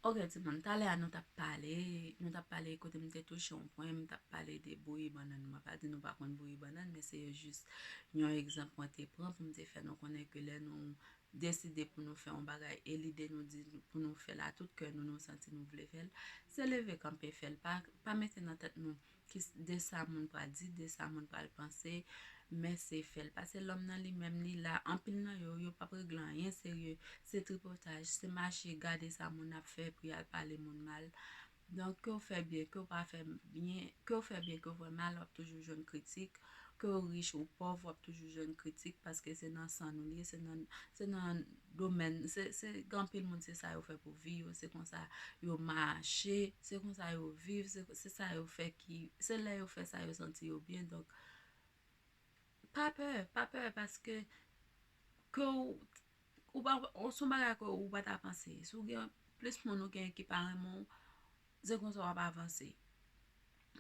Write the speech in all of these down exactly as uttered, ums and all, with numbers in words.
Ok, timoun, talè a nou t ap pale, nou t ap pale kote m te touche yon pwen, m t ap pale de bouyi bannann. Mwen pa di nou pa konn bouyi bannann, men se jis yon egzanp mwen te pran pou m te fè nou konnen ke lè nou deside pou nou fè yon bagay e lide nou di pou nou fè l a tout kè nou, nou santi nou vle fè l, se leve kanpe fè l. Pa, pa mete nan tèt nou ki s- de sa moun pral di, de sa moun pral panse, men se fè l. Paske lòm nan li menm li la, anpil nan yo, yo p ap regle anyen serye. Se tripotaj, se mache gade sa moun ap fè, epi al pale moun mal. Donk, ke w fè byen, ke w pa fè byen, ke w fè byen, ke w fè mal, w ap toujou jwenn kritik. Ke w rich ou pòv, w ap toujou jwenn kritik, paske se nan san nou li ye, se nan, se nan domèn, se, se, gen anpil moun, se sa yo fè pou vi yo, se konsa yo mache, se konsa yo viv, se, se sa yo fè ki, se lè yo fè sa yo santi yo byen. Donk, pa pè, pa pè, paske ke w, ou pa, ou, se yon bagay ke ou pa ta panse. Si w gen plis moun ou gen ki pa renmen w, se konsa w ap avanse.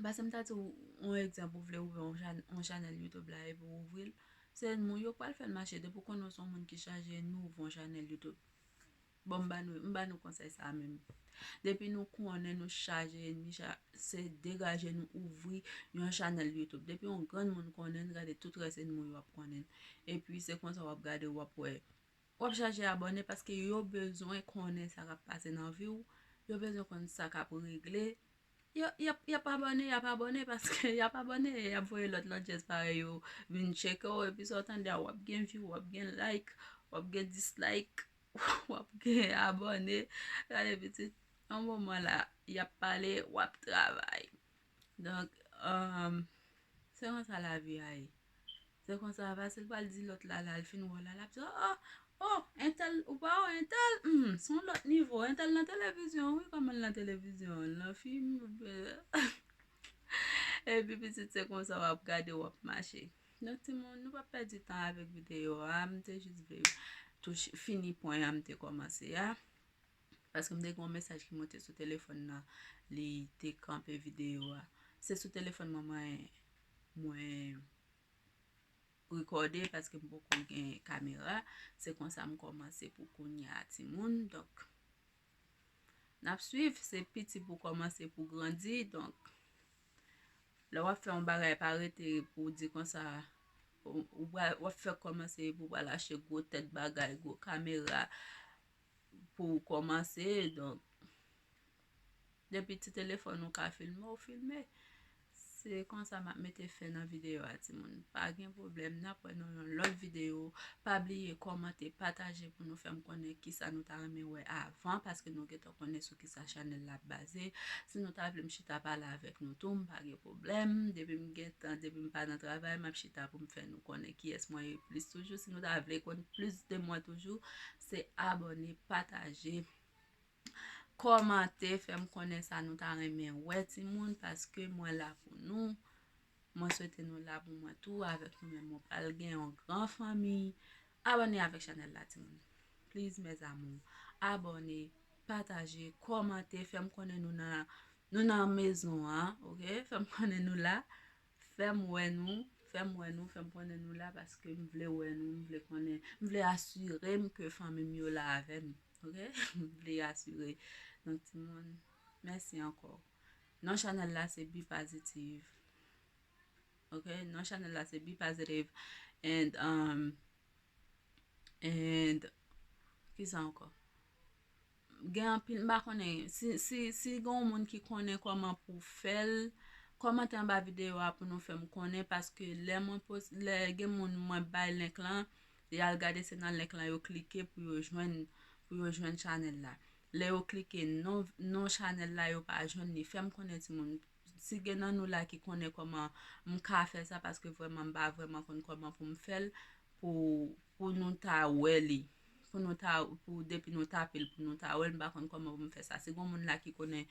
Paske m ta di w, yon egzanp, ou vle ouvri yon chan-, yon chanèl YouTube la epi w ouvri l, se moun yo k pral fè l mache. Depi w konnen w se yon moun ki chaje, nou ouvri yon chanèl YouTube. Bon, m ba nou, m ba nou konsèy sa menm. Depi nou konnen nou chaje, nou cha-, se degaje nou ouvri yon chanèl YouTube. Depi yon grann moun konnen l, gade tout rès moun yo ap konnen l. Epi se konsa w ap gade, w ap wè. W ap chaje abòne paske yo bezwen konnen sa k ap pase nan vi w. Yo bezwen konn sa k ap regle. Yo, y ap, y ap abòne, y ap abòne paske y ap abòne, y ap voye lòt landjèz parèy yo vin tcheke w, epi sa w tande a, w ap gen view, w ap gen like, w ap gen dislike, w ap gen abòne. Gade pitit, yon moman la, y ap pale, w ap travay. Donk, um, se konsa lavi a ye. Se konsa, fasil pral di lòt la, la, l fin wè w la, l ap di, oh, oh, entèl, ou pa wè entèl, hmm, se yon lòt nivo, entèl nan televizyon, wi, kòman l nan televizyon, l nan fim, epi pitit se konsa w ap gade, w ap mache. Donk, timoun, nou pa pèdi tan avèk videyo a, m te jis vle touche, fini pwen an m te kòmanse a. Paske m te gen yon mesaj ki monte sou telefòn nan, li te kanpe videyo a. Se sou telefòn mwen, mwen, mwen rekòde paske m poko gen kamera. Se konsa m kòmanse pou kounye a, timoun. Donk, n ap swiv, se piti pou kòmanse, pou grandi. Donk, lè w ap fè yon bagay, pa rete pou w di konsa, ou, ou pral, w ap fè kòmanse pou w pral achte gwo tèt bagay, gwo kamera pou w kòmanse. Donk, depi ti telefòn ou ka filme, ou filme. Se konsa m ap mete fen nan videyo a, timoun. Pa gen pwoblèm, n ap wè nan yon lòt videyo. Pa bliye kòmante, pataje pou nou fè m konnen kisa nou ta renmen wè avan, paske nou gentan konnen sou kisa chanèl la ap baze. Si nou ta vle m chita pale avèk nou tou, m pa gen pwoblèm. Depi m gen tan, depi m pa nan travay, m ap chita pou m fè nou konnen kiyès mwen ye plis toujou. Si nou ta vle konn plis de mwen toujou, se abòne, pataje, kòmante, fè m konnen sa nou ta renmen wè, timoun, paske mwen la pou nou. Mwen swete nou la pou mwen tou. Avèk nou menm, mwen pral gen yon gran fanmi. Abòne avèk chanèl la, timoun. Please, mes amours. Abòne, pataje, kòmante, fè m konnen nou nan, nou nan mezon an, ok? Fè m konnen nou la. Fè m wè nou, fè m wè nou, fè m konnen nou la, paske m vle wè nou, m vle konnen, m vle asire m ke fanmi m yo la avè m, ok? M vle asire. Donk, timoun, mèsi ankò. Non chanèl la se Be Positive. Ok? Non chanèl la se Be Positive. And, um, and, kisa ankò? Gen anpil, m pa konnen. Si, si, si gen yon moun ki konnen kòman pou fè l, kòmante anba videyo a pou nou fè m konnen, paske lè mwen pos-, lè gen moun mwen bay link lan, y al gade se nan link lan yo klike pou yo jwenn, pou yo jwenn chanèl la. Lè yo klike non, non chanèl la, yo pa jwenn li. Fè m konnen timoun. Si gen nan nou la ki konnen kòman m ka fè sa, paske vrèman m pa vrèman konn kòman pou m fè l, pou, pou nou ta wè li. Pou nou ta, pou depi nou tape l, pou nou ta wè l, m pa konn kòman pou m fè sa. Si gen moun la ki konnen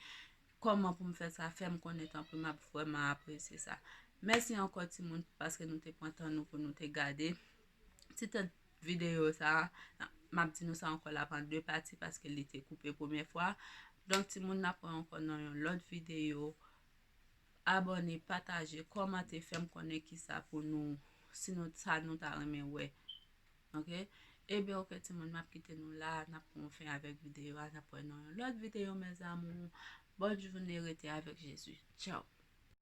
kòman pou m fè sa, fè m konnen tanpri, m ap vrèman apresye sa. Mèsi ankò timoun, paske nou te pran tan nou pou nou te gade ti tèt videyo sa. M ap di nou sa ankò, l ap an de pati paske li te koupe premyè fwa. Donk, timoun, n ap wè ankò nan yon lòt videyo. Abòne, pataje, kòmante, fè m konnen kisa pou nou, si nou, sa nou ta renmen wè. Ok? Ebyen, ok, timoun, m ap kite nou la. N ap pran fen avèk videyo a. N ap wè nan yon lòt videyo, mes amours. Bòn jounen, rete avèk Jezi. Tchaw.